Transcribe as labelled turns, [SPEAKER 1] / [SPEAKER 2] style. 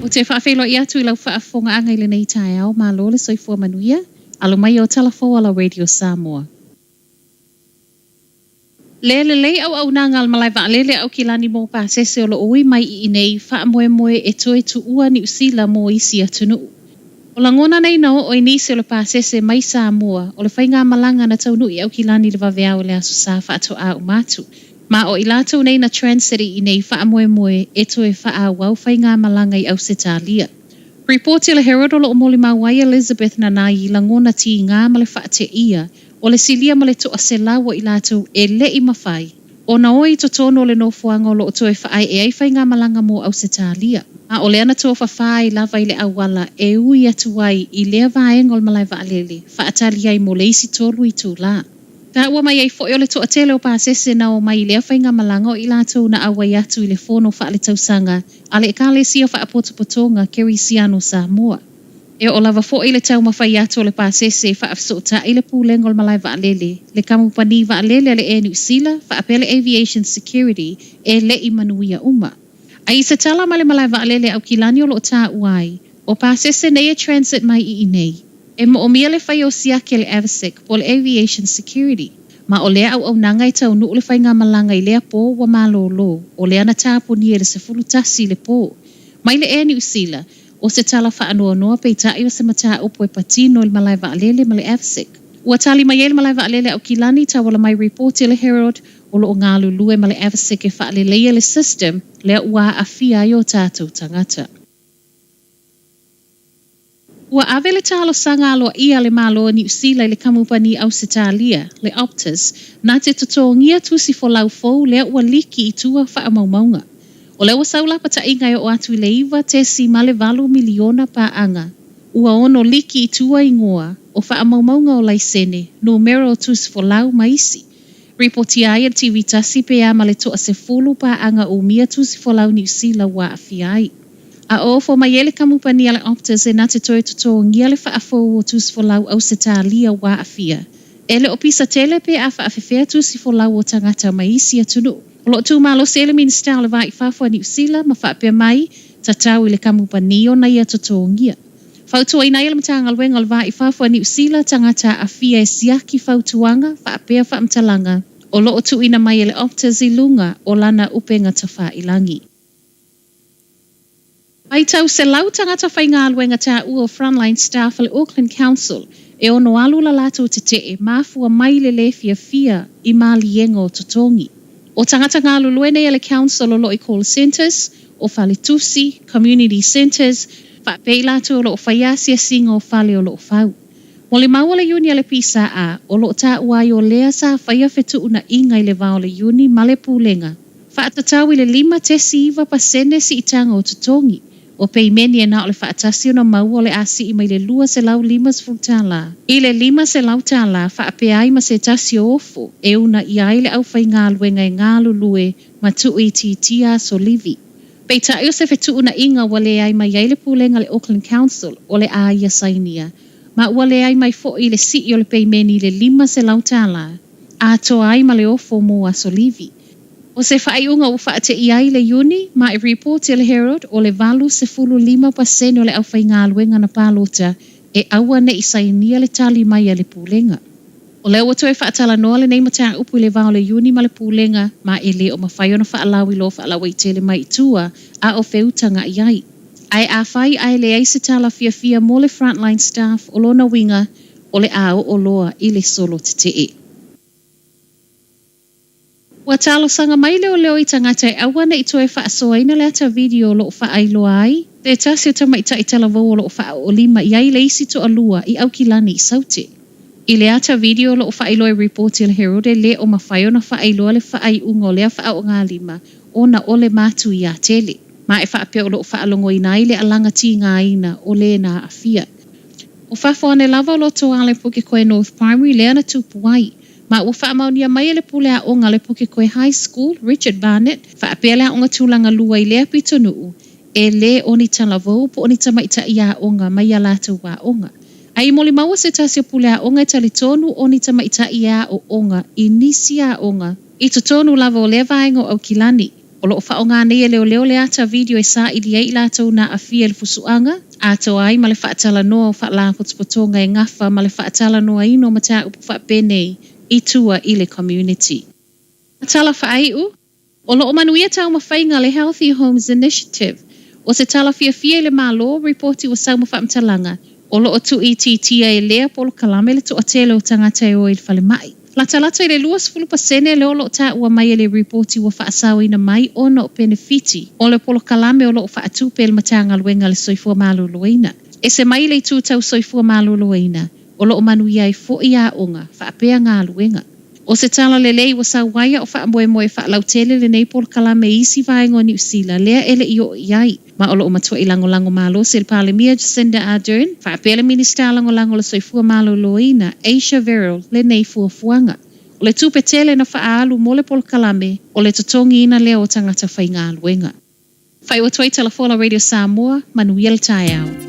[SPEAKER 1] Ou te faafeiloai atu i lau faafofogaaga i lenei taeao, malo le soifua manuia, alo mai o tala fou a la Radio Samoa. Le lelei auaunaga a le malae vaalele a Aukilani mo pasese o lo o ui mai i inei faamoemoe e toe tuua Niu Sila mo isi atunuu. O lagona nei na oo i nisi o le pasese mai Samoa o le faigamalaga na taunuu i Aukilani i le vaveao i le Aso Sa faatoa uma atu. Ma o i latou nei na transit i inei faamoemoe e toe faaauau faigamalaga i Ausetalia. Ripoti a le Herald o lo o molimau ai Elizabeth Nanai i lagona tiga ma le faateia o le silia ma le 100 o i latou e le i mafai ona o i totonu o le nofoaga o lo o toe faaee ai faigamalaga mo Ausetalia. Ma o lea na tofafā ai lava i le auala e ui atu ai i lea vaega o le malae vaalele, faatali ai mo le isi 3 itulā. Taua mai ai foi o le toatele o pasese na omai i lea faigamalaga o i latou na auai atu i le fono faaletausaga a le Ekalesia Faapotopotoga Kerisiano Samoa. E oo lava foi le taumafai atu o le pasese e faafesootai le pulega o le malae vaalele, le kamupani vaalele a le Air Niu Sila faapea le Aviation Security e le i manuia uma. A i se tala mai le malae vaalele a Aukilani o lo o taua ai, o pasese nei e transit mai i inei. E moomia le fai o siaki a le AVSEC po o le Aviation Security. Ma o lea auaunaga e taunuu le faigamalaga i lea pō ua malōlō, o lea na tapunia i le 11 i le pō. Mai le Air Niu Sila, o se tala faanoanoa peitai o se mataupu e patino i le malae vaalele ma le AVSEC. Ua tali mai ai le malae vaalele a Aukilani tauala mai ripoti a le Herald o lo o galulue ma le AVSEC e faaleleia le system lea ua aafia ai o tatou tagata. Ua ave le talosaga aloaia a le Malo o Niu Sila i le kamupani Ausetalia, le Optus, na te totogia tusi folau fou lea ua liki i tua faamaumauga. O lea ua sau lapataiga e oo atu i le 9.8 miliona paaga. Ua ono liki i tua igoa o faamaumauga o laisene, numera o tusi folau ma isi. Ripotia ai e le TV tasi pe a ma le 10 paaga umia tusi folau Niu Sila ua aafia ai. A ofo mai ai le kamupani a le Optus e na te toe totogia le faafou o tusi folau Ausetalia ua aafia. E le o pisa tele pe a faafefea tusi folau o tagata mai isi atunuu. O lo o tumalosi ai le Minisita o le Va i Fafo a Niu Sila ma faapea mai, tatau i le kamupani ona ia totogia. Fautuaina ai e le Matagaluega o le Va i Fafo a Niu Sila tagata aafia e siaki fautuaga faapea faamatalaga o lo o tuuina mai e le Optus i luga o lana upega tafailagi. Faitau 100 tagata faigaluega taua o frontline staff a le Auckland Council e ono alu la latou tetee mafua mai le lē fiafia i maliega o totogi. O tagata galulue nei a le Council o lo o i call centres, o faletusi, community centres, faapea i latou o lo o faia asiasiga o fale o lo o fau. Molimau o le Iuni a le PSA o lo o taua ai o lea sa faia fetuunaiga i le va o le Iuni ma le Pulega. Faatatau i le 5.9% siitaga o totogi. O peimeni e na o le faatasi ona maua o le a sii mai le $250 i le $500 faapea ai ma se tasi o ofo e uunaia ai le aufaigaluega e galulue ma tuuitiitia aso livi. Peitai o se fetuunaiga ua leai mai ai le pulega a le Auckland Council o le a ia sainia, ma ua leai mai foi le sii o le peimeni i le $500 atoa ai ma le ofo mo aso livi. O se faaiuga ua faateia ai le Iuni ma e ripoti a le Herald o le 85% o le aufaigaluega na palota e aua ne i sainia le tali mai a le Pulega. O lea ua toe faatalanoa lenei mataupu i le va o le Iuni ma le Pulega ma e le o mafai ona faalauiloa faalauaitele mai i tua a o feutaga'i ai. Ae afai ae leai se tala fiafia mo le frontline staff o lona uiga o le a oo loa i le solo tetee. Ua talosaga mai leoleo i tagata e aua ne i toe faasoaina le ata video o lo o faailoa ai se tasi o tamaitai talavou o lo o faaoolima i ai le isi toalua i Aukilani i Saute. I le ata video o lo o faailoa i ripoti a le Herald e le o mafai ona faailoa le faaiuga o lea faaogālima ona o le matuiā tele, ma e faapea o lo o faalogoina ai le alaga tigaina o lē na aafia. O fafo ane lava o Lotoale Pukekohe North Primary lea na tupu ai. Ma ua faamaonia mai e le pule aoga a le Pukekohe High School, Richard Barnett, faapea le aoga tulaga lua i lea pitonuu, e lē o ni talavou po o ni tamaitai aoga mai ia latou aoga. A i molimau se tasi o pule aoga e talitonu o ni tamaitai e aooga i nisi aoga i totonu lava o lea vaega o Aukilani. O lo o faaaoga nei e leoleo le ata video e saili ai i latou na aafia i le fusuaga, atoa ai ma le faatalanoa o faalapotopotoga e gafa ma le faatalanoaina o mataupu faapenei i tua i le community. Tala faaiu, O lo o manuia taumafaiga a le Healthy Homes Initiative. O se tala fiafia i le Malo, ripoti ua sau ma faamatalaga, o lo o tuuitiitia e lea polokalame le toatele o tagata e o i le falemai. Latalata i le 20% lea o lo o taua mai e le ripoti ua faasaoina mai ona o penefiti o le polokalame o lo o faatupe e le Matagaluega a le Soifua Maloloina. Ese mai le itu tau soifua maloloina, o lo o manuia ai foi aoga faapea galuega. O se tala lelei ua sau ai a o faamoemoe e faalautele lenei polokalame i isi vaega o Niu Sila lea e le i oo i ai. Ma o lo o matuai lagolago malosi e le Palemia Jacinda Ardern faapea le Minisita Lagolago o le Soifua Maloloina Asia Verrall lenei fuafuaga. O le tupe tele na faaalu mo le polokalame, o le totogiina lea o tagata faigaluega. Faaiu atu ai Tala Fola Radio Samoa, manuia le taeao.